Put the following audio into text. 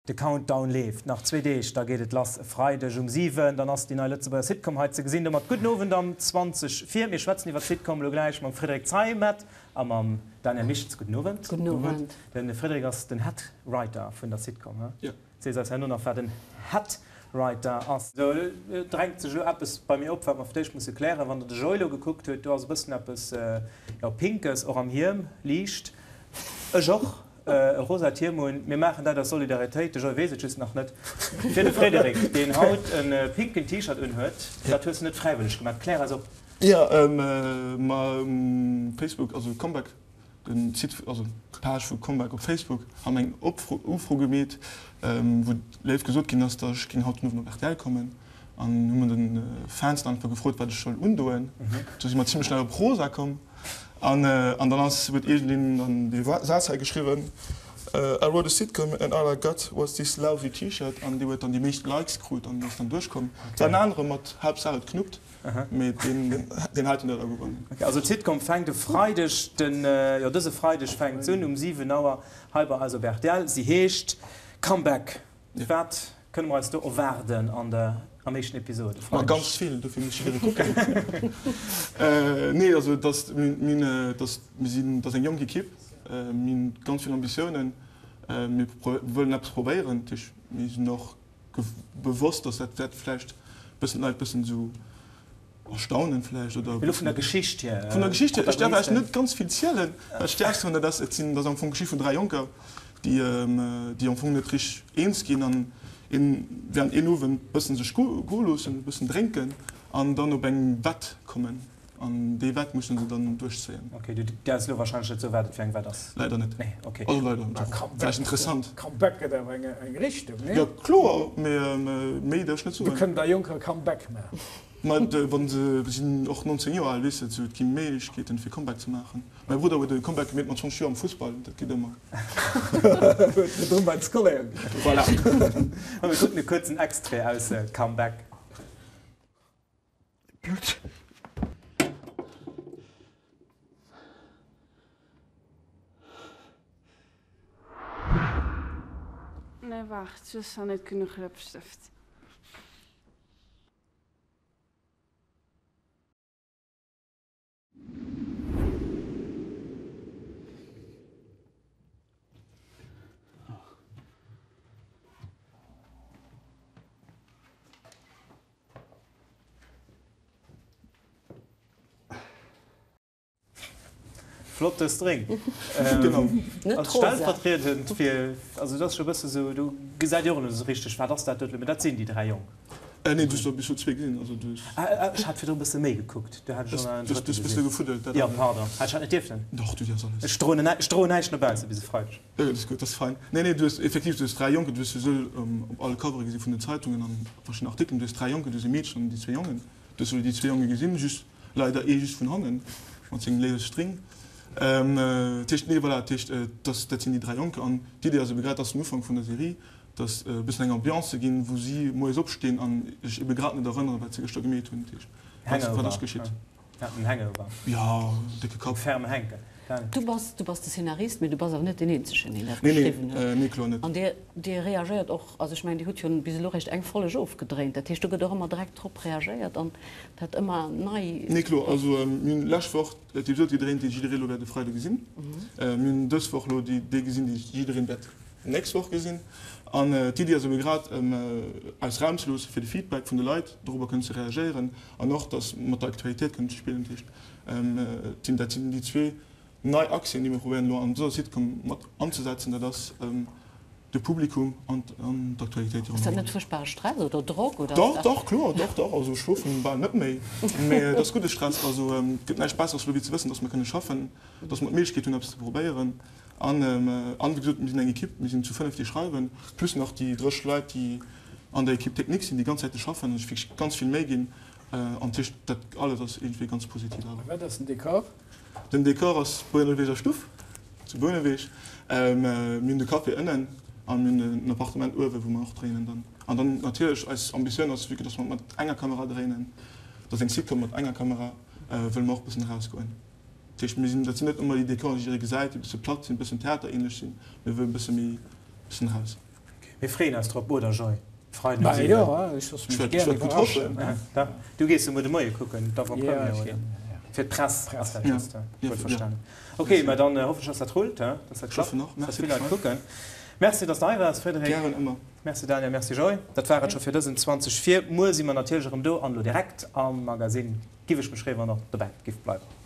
De Countdown leeft, nach zwee Deeg, da geet et lass. E Freideg um 7, dann ass déi nei Lëtzebuerger Sitcom hei ze gesinn. Domat gudden Owend am 20 vir. Mir schwätzen iwwer d'Sitcom elo gläich mam Frédéric Zeimet a mam Daniel Michels. Gudden Owend. Gudden Owend. De Frédéric ass den Head Writer vun der Sitcom, he? Jo. Sees eis herno nach wat en Head Writer ass. Do drängt sech elo eppes bei mir op, wat mer fir d'éischt musse klären. Wann der de Joy elo gekuckt hutt, do ass e bëssen eppes, jo, Pinkes och am Hiem, liicht. Ech och. E rosat Hiem un. Mir maachen dat aus Solidaritéit, de Joy weess et just nach net. Fir de Frédéric, deen haut e pinken T-Shirt unhuet, dat hues de net fräiwëlleg gemaach. Klär eis op. Jo, ma um Facebook, also Comeback, den Site, also d'Page vu Comeback op Facebook, han eng Ufro gemeet, wou léif gesot ginn ass, datt ech géing haut den Owend op rtl kommen. An hu mer de Fans dann einfach gefrot, wat ech soll undoen. Do si mer zimlech schnell op rosa komm. An an dann ass, huet iergendeen dann dee Saz hei geschriwwen, I wrote a sitcom and all I got was this lousy T-shirt. An dee huet dann déi meescht Likes krut an ass dann duerchkomm. Et war en anere mat Haaptsaach et knuppt, mee deen deen heiten huet da gewonnen. Ok, also d'Sitcom fänkt e Freideg den, jo dëse Freideg fänkt s'un um 7 Auer hei bei eis op rtl. Si heescht Comeback. Wat kënne mer eis do erwaarden an der am éischten Episode e Ma Freideg? ganz vill, dofir muss jidderee kucken. Nee, also et ass, mir hunn, et ass, mir sinn, et ass eng jonk Ekipp, mir hunn ganz vill Ambitiounen, mir wëllen eppes probéieren. Dat heescht, mir sinn och bewosst, datt dat wäert vläicht e bëssen d'Leit e bëssen esou Erstaunen vläicht oder. Elo vun der Geschicht hier. Vun der Geschicht hier, ech däerf eigentlech net ganz vill zielen. Wat ech däerf soen, dat ass, et sinn, dat ass am Fong d'Geschicht vun 3 Jonker, déi, déi am Fong net richteg eens ginn an een, während een Owend bëssen sech goe loossen, e bëssen drénken an dann op eng Wett kommen. An déi Wett mussen se dann duerchzéien. Ok, du däerfs elo wahrscheinlech net soen, wat et fir eng Wett ass. Leider net. Nee, ok. Also leider, doch, vläicht interessant. Comeback gëtt awer eng Richtung, nee? Jo, kloer, mee méi däerf ech net soen. Do kënnen der Jonker e Comeback maachen. Ma wann se sinn och 19 Joer al, weess de, et gi Méiglechkeeten fir Comeback ze maachen. Mäi Brudder huet e Comeback gemeet mat 20 Joer am Fussball, dat geet ëmmer. Huet virdrun bei d'Scolaire gespillt. Voilà. Ma mir kucken e kuerzen Extrait aus Comeback. Blutt. Nee waart, just nach net genuch Lëppstëft. Flotte String. Genau. Net rosa. Stellvertriedend fir, also dat ass scho e bësse sou, do gesäit Dir och net esou richteg, wat ass dat do, mee dat sinn déi 3 Jong. Nee, du hues der bis elo zwee gesinn, also du hues. Ech hat virdru e bësse méi gekuckt, do hat ech och nach en drëtte gesinn. Du hues e bësse gefuddelt, dat Jo, pardon, hätt ech dat net dierfen? Dach, du dierfs alles. Ech droen ech droen näischt no bausse bis e Freideg. Jo, dat ass gutt, dat ass fein. Nee, nee, du hues effektiv, du hues 3 Jonken, du hues souwisou op alle Covere gesi vun den Zeitungen an verschiddenen Artikelen, du hues 3 Jonken, du hues e Meedchen an déi zwee Jongen. Du hues elo déi zwee Jonge gesinn, just Leider ee just vun hannen mat sengem léiwe String. Dat heescht, nee, voilà, dat heescht, dass dat sinn déi 3 Jonker an d'Idee ass ebe grad, dass den Ufank vun der Serie, dass e bëssen eng Ambiance ze ginn, wou si moies opstinn an sech ebe grad net erënneren, wat se gëschter gemeet hunn. Dat heescht, wat wat ass geschitt? Hangover, en Hangover. Jo, décke Kapp. Ferme Henke. Du bass, du bass de Szenarist, mee du bass awer net deen eenzegen, deen dat Nee, nee, geschriwwen huet. nee, kloer net. An dir, dir reagéiert och, also ech mengen, Dir hutt jo bis elo réischt eng Folleg ofgedréint, dat heescht, do gëtt och ëmmer direkt drop reagéiert an dat ëmmer nei. Nee, kloer. Also mir hunn lescht Woch d'Episod gedréint, déi jidderee elo wäert e Freide gesinn. Mir hunn dës Woch elo déi déi gesinn, déi jiddereen wäert nächst Woch gesinn. An d'Iddi ass ebe grad, eis Raum ze loosse fir de Feedback vun de Leit, dorobber kënnen ze reagéieren an och, datt mat der Aktualitéit kënnen ze spillen. Dat heescht, dat sinn déi zwee nei Achsen, déi mir probéieren elo an dëser Sitcom mat anzesetzen. Dat ass de Publikum an d'Aktualitéit, déi Ass dat ronderëm net ass. fuerchtbare Stress oder Drock oder ass Dach, dat. dach, kloer, dach, dach. Also ech schlofen bal net méi, mee et ass gudde Stress. Also et gëtt näischt Besseres elo wéi ze wëssen, datt mer kënne schaffen, datt mer d'Méiglechkeet hunn eppes ze probéieren. An, an wéi gesot, mir sinn eng Ekipp, mir sinn zu 5 déi schreiwen, plus nach déi 30 Leit, déi an der Equipe technique sinn, déi ganz Zäite schaffen an sech wierklech ganz vill Méi ginn. An dat heescht, dat alles ass iergendwéi ganz positiv awer. A wat ass den Dekor? Den Dekor ass d'Bouneweg a Stuff zu Bouneweg. Mir hunn de Café ënnen a mir hunn en Appartement uewen, wou mer och dréinen dann. An dann natierlech, eis Ambitioun ass, vue que dass mer mat enger Kamera dréinen, dat ass eng Sitcom mat enger Kamera, wëlle mer och e bëssen erausgoen. Dat heescht, mir sinn, dat sinn net ëmmer déi Dekoren, déi jidderee gesäit, déi e bësse platt sinn, e bëssen theaterähnlech sinn. Mir wëllen e bësse méi, e bëssen eraus. Ok. Mir freeën eis drop, oder Joy? Freiden um 7. Jo, ech loosse mech gären iwwerraschen. Du gees jo muer de Moie kucken, d'Avant-Première, oder? Fir d'Press ass dat just, wuel verstanen. Ok, mä dann hoffen ech, dass dat rullt, dass dat klappt, dass vill Leit kucken. Merci, dass de hei waars, Frédéric. Gären, ëmmer. Merci Daniel, merci Joy. Dat war et scho fir dësen 20 vir. Muer si mer natierlech erëm do an elo direkt am Magasinn. Giff ech mech freeën, wann der och dobäi giff bleiwen.